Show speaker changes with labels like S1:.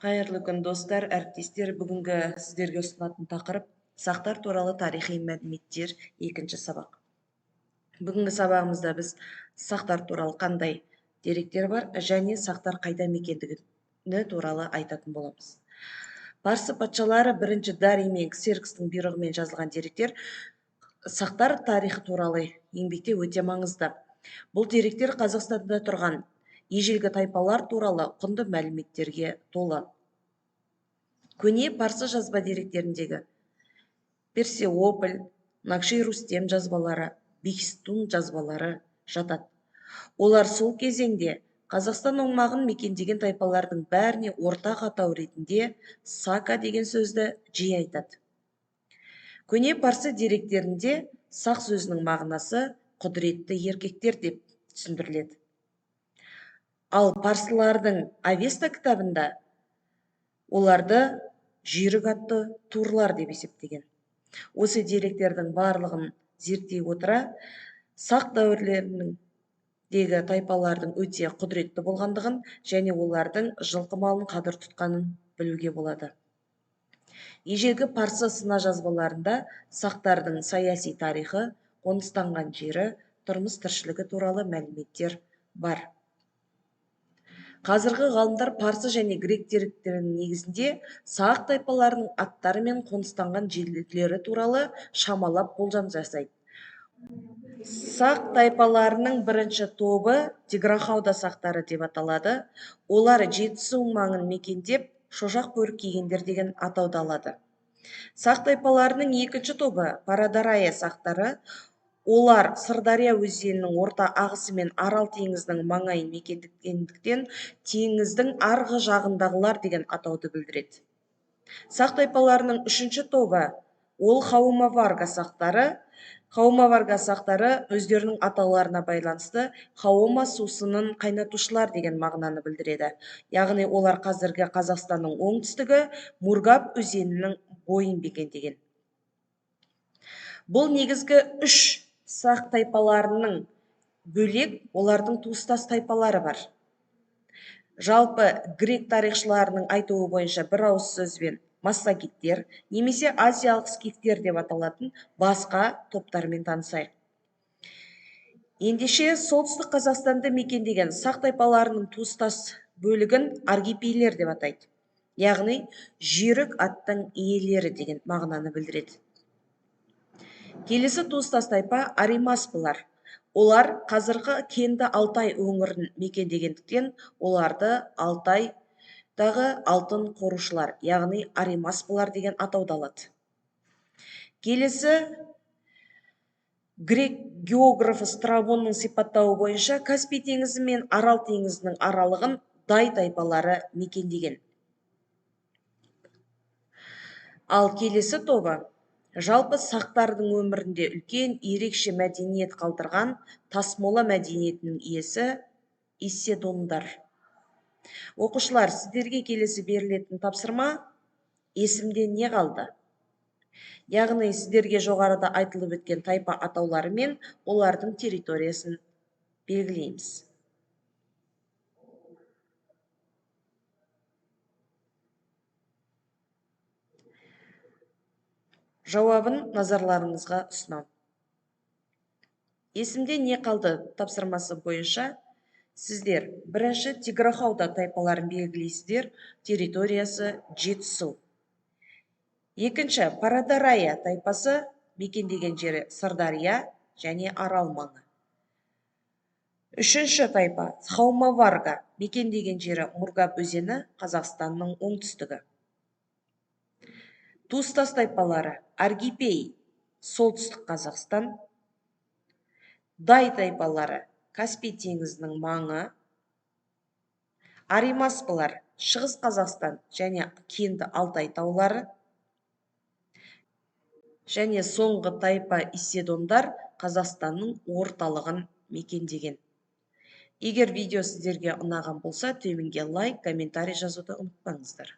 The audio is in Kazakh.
S1: Қайырлы күн, достар, әріптестер! Бүгінгі сіздерге ұсынатын тақырып: сақтар туралы тарихи мәліметтер, екінші сабақ. Бүгінгі сабағымызда біз сақтар туралы қандай деректер бар және сақтар қайда мекендігі туралы айтатын боламыз. Парсы патшалары бірінші Дарий мен Ксеркстің бұйрығымен жазылған деректер сақтар тарихы туралы еңбекте өте маңызды. Бұл деректер Қазақстанда тұрған ежелгі тайпалар туралы құнды мәліметтерге толы. Көне парсы жазба деректеріндегі Персеополь, Накши Рустем жазбалары, Бехистун жазбалары жатады. Олар сол кезеңде Қазақстан аумағын мекендеген тайпалардың бәріне ортақ атау ретінде сака деген сөзді жиі айтады. Көне парсы деректерінде сақ сөзінің мағынасы құдіретті еркектер деп түсіндіріледі. Ал парсылардың Авеста кітабында оларды жүйрік атты турлар деп есептеген. Осы деректердің барлығын зерттей отыра, сақ дәуірлерінің дегі тайпалардың өте құдіретті болғандығын және олардың жылқы малын қадір тұтқанын білуге болады. Ежелгі парсы сына жазбаларында сақтардың саяси тарихы, қоныстанған жері, тұрмыс тіршілігі туралы мәліметтер бар. Қазіргі ғалымдар парсы және грек деректерінің негізінде сақ тайпаларының аттары мен қоныстанған жерлері туралы шамалап болжам жасайды. Сақ тайпаларының бірінші тобы Тиграхауда сақтары деп аталады. Олар Жетісу маңын мекендеп, шошақ бөрік кигендер деген атауды алады. Сақ тайпаларының екінші тобы Парадарая сақтары. Олар Сырдария өзенінің орта ағысы мен Арал теңізінің маңайын мекендегендіктен теңіздің арғы жағындағылар деген атауды білдіреді. Сақ тайпаларының үшінші тобы ол Хаумаварга сақтары. Хаумаварга сақтары өздерінің атауларына байланысты Хаома сусынын қайнатушылар деген мағынаны білдіреді. Яғни олар қазіргі Қазақстанның оңтүстігі Мургаб өзенінің бойын мекендеген. Бұл негізгі үш сақ тайпаларының бөлек олардың туыстас тайпалары бар. Жалпы грек тарихшыларының айтуы бойынша бір ауыз сөзбен массагеттер немесе азиялық скифтер деп аталатын басқа топтармен танысайық. Ендеше солтүстік Қазақстанды мекендеген сақ тайпаларының туыстас бөлігін аргипейлер деп атайды. Яғни жүйрік аттың иелері деген мағынаны білдіреді. Келесі туыстас тайпа аримаспылар. Олар қазіргі Кенді Алтай өңірін мекендегендіктен оларды Алтайдағы алтын қорушылар, яғни аримаспылар деген атауды алады. Келесі грек географы Страбонның сипаттауы бойынша Каспий теңізі мен Арал теңізінің аралығын дай тайпалары мекендеген. Ал келесі тобы жалпы сақтардың өмірінде үлкен ерекше мәдениет қалдырған Тасмола мәдениетінің иесі Исседондар. Оқушылар, сіздерге келесі берілетін тапсырма: есімде не қалды? Яғни сіздерге жоғарыда айтылып өткен тайпа атаулары мен олардың территориясын белгілейміз. Жауабын назарларыңызға ұсынамын. Есімде не қалды тапсырмасы бойынша сіздер бірінші Тиграхауда тайпаларын белгілейсіздер, территориясы Жетісу. Екінші Парадарая тайпасы, мекендеген жері Сырдария және Арал маңы. Үшінші тайпа Хаумаварга, мекендеген жері Мургаб өзені, Қазақстанның оңтүстігі. Туыстас тайпалары Аргипей, солтүстік Қазақстан. Дай тайпалары Каспий теңізінің маңы. Аримаспылар Шығыс Қазақстан және Кенді Алтай таулары. Және соңғы тайпа Исседондар Қазақстанның орталығын мекендеген. Егер видео сіздерге ұнаған болса, төменге лайк, комментарий жазуды ұмытпаңыздар.